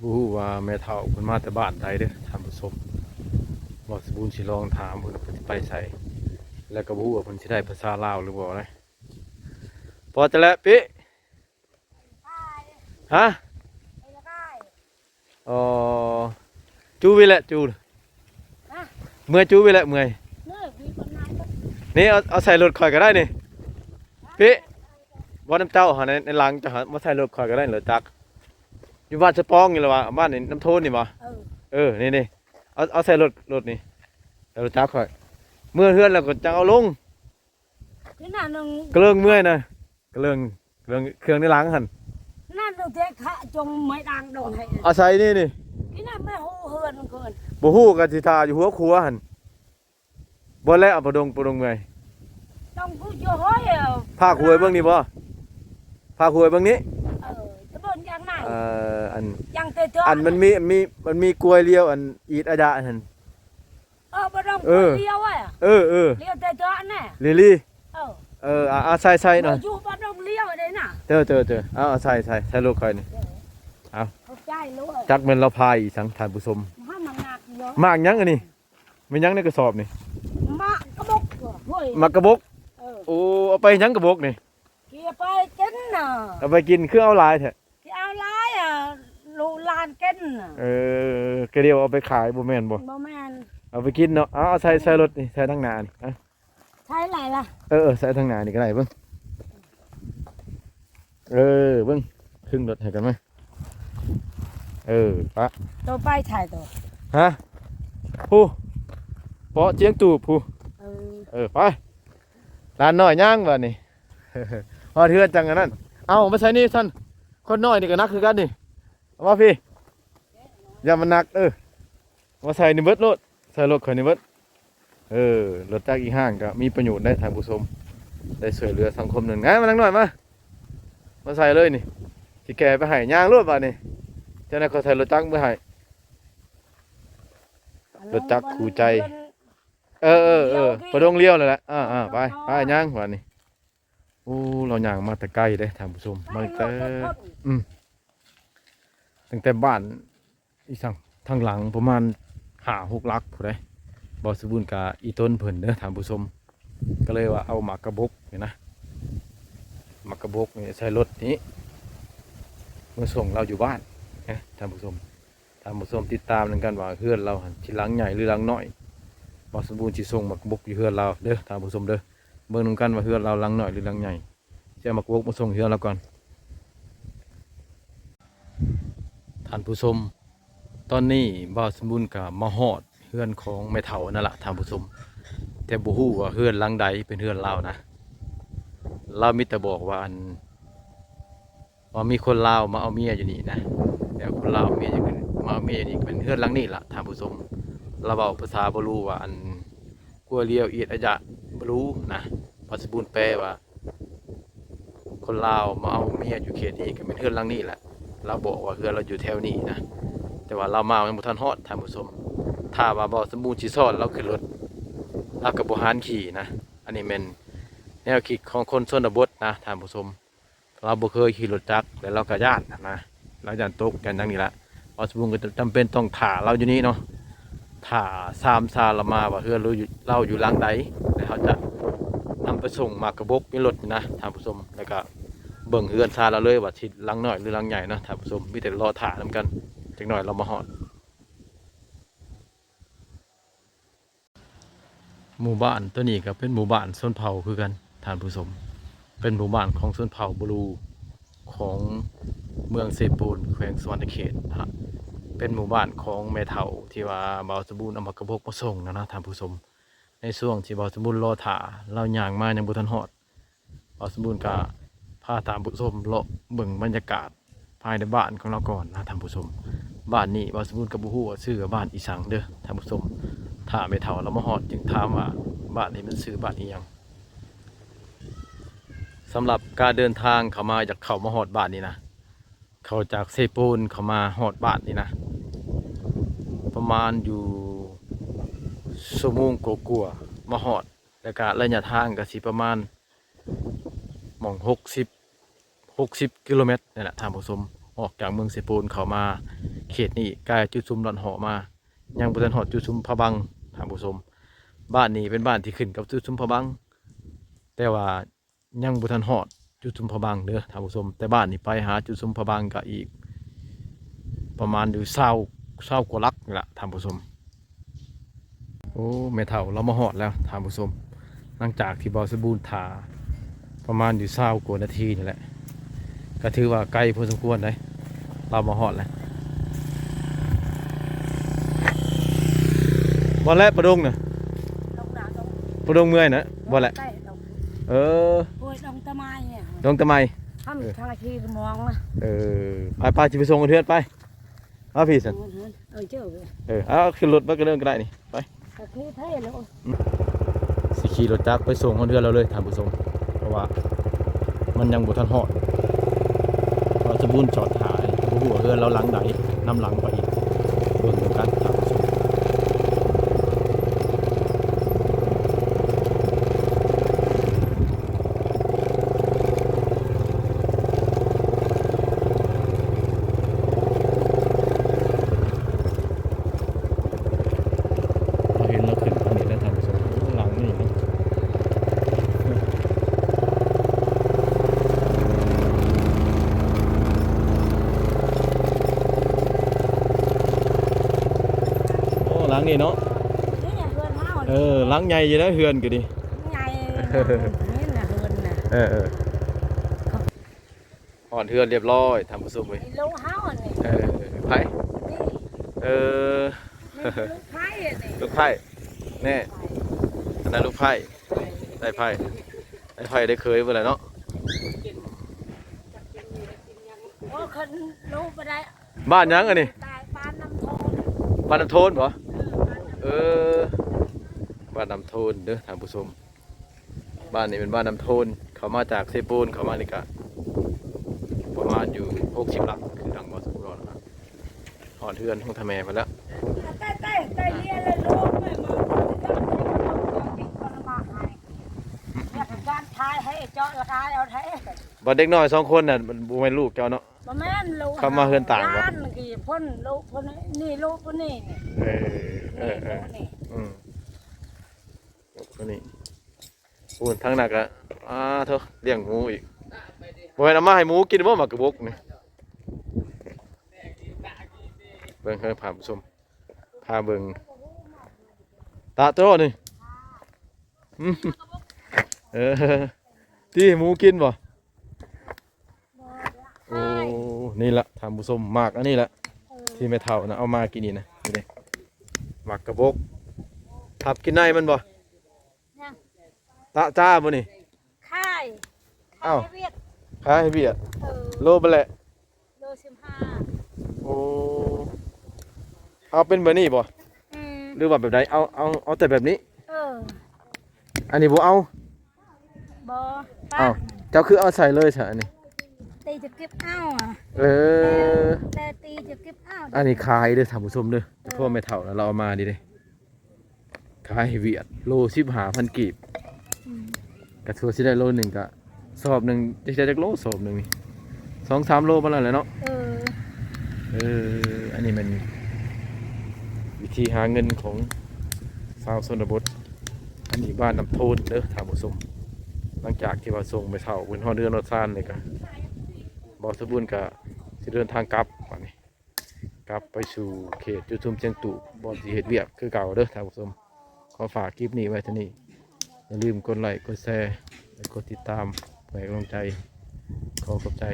ບໍ່ຮູ້ວ່າແມ່ເຖົ້າເພິ່ນມາແຕ່ບ້ານໃດເດີ້ທ່ານຜູ້ຊົມ. ບ່າວສະບູນຊິລອງຖາມເພິ່ນວ່າເພິ່ນຊິໄປໃສ ແລ້ວກໍບໍ່ຮູ້ວ່າເພິ່ນຊິໄດ້ພາສາລາວຫຼືບໍ່ນະ. ພໍແຕ່ແຫຼະປິ. ຮະ? ອໍ ຈູໄວ້ແຫຼະ ຈູ. ຮະ? ເມື່ອຍຈູໄວ້ແຫຼະ ເມື່ອຍ. ນີ້ ເອົາ ເອົາໃສ່ລົດຂ້ອຍກໍໄດ້ນີ້ ປິ. ບໍ່ ນຳເຈົ້າຫັ້ນ ໃນ ໃນຫຼັງເຈົ້າຫັ້ນ ມາໃສ່ລົດຂ້ອຍກໍໄດ້ ລົດຈັກ. ຢູ່ບ້ານສະປອງນີ້ລະວະ ບ້ານນີ້ ນ້ຳໂທນນີ້ບໍ່? ເອີ ເອີ ນີ້ໆ ເອົາ ເອົາໃສ່ລົດ ລົດນີ້ ໃສ່ລົດຈັກຂ້ອຍ. ເມື່ອເຮືອນແລ້ວກໍຈັ່ງເອົາລົງ. ຄືນັ້ນໜຶ່ງ ກະເລີງເມື່ອຍນະ ກະເລີງ ກະເລີງເຄື່ອງໃນຫຼັງຫັ້ນ. ນັ້ນໜຶ່ງເທຂະຈົງໄມ້ດ່າງດົງໃຫ້ ອາໄສນີ້ນີ້. ຄືນັ້ນແມ່ຮູ້ເຮືອນເກີນ ບໍ່ຮູ້ກໍຊິຖ້າຢູ່ຫົວຄົວຫັ້ນ. ບໍ່ແລ້ວ ປະດົງ ປະດົງເມື່ອຍ ຕ້ອງຜູ້ຢູ່ຫ້ອຍ. ພາກຫວຍເບິ່ງນີ້ບໍ່? ພາກຫວຍເບິ່ງນີ້. ເອີ ຕະບົນຢ່າງນັ້ນ ເອີ ອັນ ຢ່າງເຕີໆ ອັນມັນມີ ມັນມີ ມັນມີກວຍລຽວ ອັນອີດອາຍະຫັ້ນ. ເອີ ບໍ່ຕ້ອງ ເອີ ກວຍລຽວອະ. ເອີ ເອີ ລຽວເຕີໆນະ ລີລີ. ເອີ ເອີ ອາ ອາ ໃສ່ ໃສ່ໜ່ອຍ ຢູ່ບ້ານດົງລຽວເດ້ນະ. ເຕີ ເຕີ ເຕີ ເອົາ ໃສ່ ໃສ່ ໃສ່ລົດຂ້ອຍນີ້. ເອີ ເອົາ ຂອບໃຈລູກ. ຈັກແມ່ນລາວພາອີ່ສັງທ່ານຜູ້ຊົມ. ໝາກຫຍັງອັນນີ້? ແມ່ນຫຍັງໃນກະສອບນີ້? ໝາກກະບົກ. ໂອ້ຍ ໝາກກະບົກ. ເອີ ໂອ້ ເອົາໄປຫຍັງກະບົກນີ້? ຊິເອົາໄປກິນນະ. ເອົາໄປກິນ ຄືເອົາຫຼາຍແທ້? ຊິເອົາຫຼາຍອະ ລູກຫຼານກິນນະ. ເອີ ກະດຽວເອົາໄປຂາຍບໍ່ແມ່ນບໍ່? ບໍ່ແມ່ນ ເອົາໄປກິນເນາະ. ເອົາ ເອົາໃສ່ ໃສ່ລົດນີ້ ໃສ່ທາງໜ້ານີ້. ໃສ່ຫຼາຍລະ? ເອີ ເອີ ໃສ່ທາງໜ້ານີ້ກໍໄດ້ເບິ່ງ. ເອີ ເບິ່ງ ຄຶງລົດໃຫ້ກັນມາ. ເອີ ປະ ໂຕໄປຖ່າຍໂຕ. ຮະ? ຜູ້ ເປາະຈຽງຕູບຜູ້. ເອີ ເອີ ໄປ ຫຼານນ້ອຍຍ່າງບາດນີ້. ຮອດເຮືອນຈັ່ງອັນນັ້ນ. ເອົາ ມາໃສ່ນີ້ຊັ້ນ ຄົນນ້ອຍນີ້ກໍໜັກຄືກັນນີ້. ເອົາມາພີ້ ຢ່າມັນໜັກ. ເອີ ມາໃສ່ນີ້ເບິດໂລດ ໃສ່ລົດຂ້ອຍນີ້ເບິດ. ເອີ ລົດຈັກອີ່ຫ້າງກໍມີປະໂຫຍດໄດ໋ທ່ານຜູ້ຊົມ ໄດ້ຊ່ວຍເຫຼືອສັງຄົມໜຶ່ງ. ມາ ມານາງນ້ອຍມາ ມາໃສ່ເລີຍນີ້ ຊິແກ່ໄປໃຫ້. ຍ່າງໂລດບາດນີ້ ຈັ່ງໃດຂ້ອຍໃສ່ລົດຈັກໄປໃຫ້. ລົດຈັກຄູ່ໃຈ. ເອີ ເອີ ເອີ ປະດົງລຽວນັ້ນແຫຼະ. ອ່າ ໄປ ໄປຍ່າງບາດນີ້. ໂອ້ ລາວຍ່າງມາແຕ່ໄກເດ້ທ່ານຜູ້ຊົມ ມາແຕ່ ອືມ ຕັ້ງແຕ່ບ້ານອີ່ສັງ ທາງຫຼັງປະມານຫ້າຫົກຫຼັກພຸ້ນເດ້. ບ່າວສະບູນກະອີ່ຕົນເພິ່ນເດີທ່ານຜູ້ຊົມ ກໍເລີຍວ່າເອົາໝາກກະບົກນີ້ນະ ໝາກກະບົກນີ້ໃສ່ລົດນີ້ ມາສົ່ງລາວຢູ່ບ້ານນະທ່ານຜູ້ຊົມ. ທ່ານຜູ້ຊົມຕິດຕາມນຳກັນວ່າເຮືອນລາວຫັ້ນຊິຫຼັງໃຫຍ່ຫຼືຫຼັງນ້ອຍ. ບ່າວສະບູນຊິສົ່ງໝາກກະບົກຢູ່ເຮືອນລາວເດີທ່ານຜູ້ຊົມເດີ. ເບິ່ງນຳກັນວ່າເຮືອນລາວຫຼັງນ້ອຍຫຼືຫຼັງໃຫຍ່. ຊິເອົາໝາກກະບົກມາສົ່ງເຮືອນລາວກ່ອນ. ທ່ານຜູ້ຊົມ ຕອນນີ້ບ່າວສະບູນກໍມາຮອດເຮືອນຂອງແມ່ເຖົ້ານັ້ນລະທ່ານຜູ້ຊົມ ແຕ່ບໍ່ຮູ້ວ່າເຮືອນຫຼັງໃດເປັນເຮືອນລາວນະ. ລາວມີແຕ່ບອກວ່າ ອັນ ວ່າມີຄົນລາວມາເອົາເມຍຢູ່ນີ້ນະ ແລ້ວຄົນລາວເອົາເມຍຢູ່ ມາເອົາເມຍຢູ່ນີ້ ເປັນເຮືອນຫຼັງນີ້ລະທ່ານຜູ້ຊົມ. ລາວເວົ້າພາສາບໍ່ຮູ້ວ່າ ອັນ ກົວລຽວ ອີດອາຍະ ບໍ່ຮູ້ນະ. ບ່າວສະບູນແປວ່າ ຄົນລາວມາເອົາເມຍຢູ່ເຂດນີ້ ກໍແມ່ນເຮືອນຫຼັງນີ້ແຫຼະ. ລາວບອກວ່າເຮືອນລາວຢູ່ແຖວນີ້ນະ ແຕ່ວ່າລາວມາຍັງບໍ່ທັນຮອດທ່ານຜູ້ຊົມ. ຖ້າວ່າບ່າວສະບູນຊິຊ້ອນລາວຂຶ້ນລົດ ລາວກໍບໍ່ຫານຂີ່ນະ. ອັນນີ້ແມ່ນແນວຄິດຂອງຄົນຊົນນະບົດນະທ່ານຜູ້ຊົມ. ລາວບໍ່ເຄີຍຂີ່ລົດຈັກ ແລະ ລາວກໍຢ້ານຫັ້ນນະ ລາວຢ້ານຕົກຢ້ານຫຍັງນີ້ລະ. ບ່າວສະບູນກໍຈຳເປັນຕ້ອງຖ້າລາວຢູ່ນີ້ເນາະ ຖ້າສາມຊາລາວມາວ່າເຮືອນລາວຢູ່ ລາວຢູ່ຫຼັງໃດ ແລ້ວເຮົາຈະນຳໄປສົ່ງໝາກກະບົກຢູ່ລົດນີ້ນະທ່ານຜູ້ຊົມ. ແລ້ວກໍເບິ່ງເຮືອນຊານລາວເລີຍວ່າຊິຫຼັງນ້ອຍຫຼືຫຼັງໃຫຍ່ເນາະທ່ານຜູ້ຊົມ. ມີແຕ່ລໍຖ້ານຳກັນ ຈັກໜ້ອຍລາວມາຮອດ. ໝູ່ບ້ານໂຕນີ້ກໍເປັນໝູ່ບ້ານຊົນເຜົ່າຄືກັນທ່ານຜູ້ຊົມ ເປັນໝູ່ບ້ານຂອງຊົນເຜົ່າບລູຂອງເມືອງເຊໂປນ ແຂວງສະຫວັນນະເຂດນະ. ເປັນໝູ່ບ້ານຂອງແມ່ເຖົ້າທີ່ວ່າບ່າວສະບູນເອົາໝາກກະບົກມາສົ່ງນະນະທ່ານຜູ້ຊົມ. ໃນຊ່ວງທີ່ບ່າວສະບູນລໍຖ້າ ລາວຍ່າງມາຍັງບໍ່ທັນຮອດ ບ່າວສະບູນກະພາທ່ານຜູ້ຊົມເລາະເບິ່ງບັນຍາກາດພາຍໃນບ້ານຂອງລາວກ່ອນນະທ່ານຜູ້ຊົມ. ບ້ານນີ້ບ່າວສະບູນກໍບໍ່ຮູ້ວ່າຊື່ວ່າບ້ານອີ່ສັງເດີທ່ານຜູ້ຊົມ. ຖ້າແມ່ເຖົ້າລາວມາຮອດຈຶ່ງຖາມວ່າບ້ານນີ້ມັນຊື່ບ້ານອີ່ຫຍັງ. ສຳລັບການເດີນທາງເຂົ້າມາ ຢາກເຂົ້າມາຮອດບ້ານນີ້ນະ ເຂົ້າຈາກເຊໂປນເຂົ້າມາຮອດບ້ານນີ້ນະ ປະມານຢູ່ຊົ່ວໂມງກວ່າໆມາຮອດ. ແລ້ວກະໄລຍະທາງກະຊິປະມານໝ່ອງຫົກສິບ ຫົກສິບກິໂລແມັດນີ້ແຫຼະທ່ານຜູ້ຊົມ. ອອກຈາກເມືອງເຊໂປນເຂົ້າມາ ເຂດນີ້ກາຍຈຸດຊຸມລອດຫໍ່ມາ ຍັງບໍ່ທັນຮອດຈຸດຊຸມພະບັງທ່ານຜູ້ຊົມ. ບ້ານນີ້ເປັນບ້ານທີ່ຂຶ້ນກັບຈຸດຊຸມພະບັງ ແຕ່ວ່າຍັງບໍ່ທັນຮອດຈຸດຊຸມພະບັງເດີທ່ານຜູ້ຊົມ. ແຕ່ບ້ານນີ້ໄປຫາຈຸດຊຸມພະບັງກະອີກປະມານຢູ່ຊາວ ຊາວກວ່າຫຼັກນີ້ລະທ່ານຜູ້ຊົມ. ໂອ້ ແມ່ເຖົ້າລາວມາຮອດແລ້ວທ່ານຜູ້ຊົມ. ຫຼັງຈາກທີ່ບ່າວສະບູນຖ້າປະມານຢູ່ຊາວກວ່ານາທີນີ້ແຫຼະ ກະຖືວ່າໄກພໍສົມຄວນໃດ໋ ລາວມາຮອດແລ້ວ. ບໍ່ແລະປະດົງນະ ລົງນາ ລົງ ປະດົງເມື່ອຍນະ ບໍ່ແລະ ໃຕ້ລົງ ເອີ ຫ້ວຍດົງຕະໄມອະ ດົງຕະໄມ ທຳ ເອີ ທາງທີ່ກະມອງນະ ເອີ ໄປໆ ຊິໄປສົ່ງເຮືອນໄປ. ເອົາພີ້ຊັ້ນ ເອີ ເຈົ້າ ເອີ ເອົາຂຶ້ນລົດມາກະເດີນກະໄດ້ນີ້ ໄປ ກະຂີ່ໄປໂລດ ຊິຂີ່ລົດຈັກໄປສົ່ງຮອດເຮືອນລາວເລີຍທ່ານຜູ້ຊົມ ເພາະວ່າມັນຍັງບໍ່ທັນຮອດ. ບ່າວສະບູນຈອດຖ້າ ກະບໍ່ຮູ້ວ່າເຮືອນລາວຫຼັງໃດ ນຳຫຼັງໄປອີກ ເບິ່ງນຳກັນທ່ານຜູ້ຊົມ. ເຮົາເຫັນລາວຂຶ້ນທາງນີ້ແລ້ວທ່ານຜູ້ຊົມ ຫຼັງນີ້ນະ ໂອ້ ຫຼັງນີ້ເນາະ ນີ້ເຮືອນເຮົາ ເອີ ຫຼັງໃຫຍ່ຢູ່ນະ ເຮືອນກະດີ ໃຫຍ່ນະ ນີ້ນະເຮືອນນະ ເອີ ເອີ ຮອດເຮືອນລຽບຮ້ອຍທ່ານຜູ້ຊົມເອີຍ ນີ້ລູກເຮົາອັນນີ້ ເອີ ໃຜ ນີ້ ເອີ ນີ້ລູກໃຜອັນນີ້ ລູກໃຜ ແນ່ ອັນນັ້ນລູກໃຜ ໄດ້ໃຜ ໄດ້ໃຜໄດ້ເຂີຍພຸ້ນແຫຼະເນາະ. ໂອ້ ຄັນລູກບໍ່ໄດ້ ບ້ານຫຍັງອັນນີ້ ຕາຍ ບ້ານນ້ຳໂທນ ບ້ານນ້ຳໂທນບໍ? ເອີ ບ້ານນ້ຳໂທນເດີທ່ານຜູ້ຊົມ. ບ້ານນີ້ເປັນບ້ານນ້ຳໂທນ ເຂົ້າມາຈາກເຊໂປນ ເຂົ້າມານີ້ກະປະມານຢູ່ຫົກສິບຫຼັກ ຄືດັ່ງບ່າວສະບູນເວົ້ານະ ຮອດເຮືອນຂອງທ່າແມ່ເພິ່ນແລ້ວ. ບັດເດັກນ້ອຍສອງຄົນນະ ບໍ່ແມ່ນລູກເຈົ້າເນາະ? ບໍ່ແມ່ນລູກ ເຂົ້າມາເຮືອນຕ່າງບໍ? ຫຼານກີ້ ເພິ່ນ ລູກເພິ່ນນີ້ ລູກເພິ່ນນີ້ ເອີ ເອີ ເອີ ນີ້ ອືມ ລູກເພິ່ນນີ້. ໂອ້ ທາງໜ້າກະ ອາໂທ້ ລ້ຽງໝູອີກ ບໍ່ແມ່ນເອົາມາໃຫ້ໝູກິນບໍ ໝາກກະບົກນີ້? ເບິ່ງເດີທ່ານຜູ້ຊົມ ພາເບິ່ງ ຕາໂຕນີ້ ອືມ ເອີ ຕີໃຫ້ໝູກິນບໍ? ໂອ້ ນີ້ລະທ່ານຜູ້ຊົມ ໝາກອັນນີ້ລະ ເອີ ທີ່ແມ່ເຖົ້ານະເອົາມາກີ້ນີ້ນະ ນີ້ເດ້ ໝາກກະບົກ ທັບກິນໄດ້ມັນບໍ? ຍັງ ຕະຈ້າບໍ່ນີ້? ຂາຍ ເອົ້າ ຂາຍໃຫ້ວຽດ ຂາຍໃຫ້ວຽດ ເອີ ໂລເທົ່າໃດ? ໂລສິບຫ້າ. ໂອ້ ເອົາເປັນແບບນີ້ບໍ່? ອືມ ຫຼືວ່າແບບໃດ? ເອົາ ເອົາ ເອົາແຕ່ແບບນີ້? ເອີ ອັນນີ້ບໍ່ເອົາ? ບໍ່ ເອົ້າ ເຈົ້າຄືເອົາໃສ່ເລີຍຊະອັນນີ້? ຕີຈະເກັບເອົາ ເອີ ແຕ່ ແຕ່ຕີຈະເກັບເອົາ ອັນນີ້ຂາຍເດີທ່ານຜູ້ຊົມເດີ ເອີ ໂທແມ່ເຖົ້າລາວເອົາມານີ້ເດ້. ຂາຍໃຫ້ວຽດ ໂລສິບຫ້າພັນກີບ ອືມ ກະຖືວ່າຊິໄດ້ໂລໜຶ່ງ ກະສອບໜຶ່ງ ຈັກໄດ້ຈັກໂລ ສອບໜຶ່ງນີ້ ສອງສາມໂລປານນັ້ນແຫຼະເນາະ ເອີ ເອີ ອັນນີ້ແມ່ນວິທີຫາເງິນຂອງຊາວຊົນນະບົດ. ອັນນີ້ບ້ານນ້ຳໂທນເດີທ່ານຜູ້ຊົມ ຫຼັງຈາກທີ່ວ່າສົ່ງແມ່ເຖົ້າເພິ່ນຮອດເຮືອນຮອດຊານແລ້ວ ກະບ່າວສະບູນກະຊິເດີນທາງກັບບາດນີ້. ກັບໄປສູ່ເຂດຈຸດຊຸມຊຽງຕູບ ບ່ອນທີ່ເຮັດວຽກຄືເກົ່າເດີທ່ານຜູ້ຊົມ. ຂໍຝາກຄລິບນີ້ໄວ້ເທົ່ານີ້ ຢ່າລືມກົດໄລ້ ກົດແຊ ແລະ ກົດຕິດຕາມ ເພື່ອໃຫ້ກຳລັງໃຈ. ຂໍຂອບໃຈ.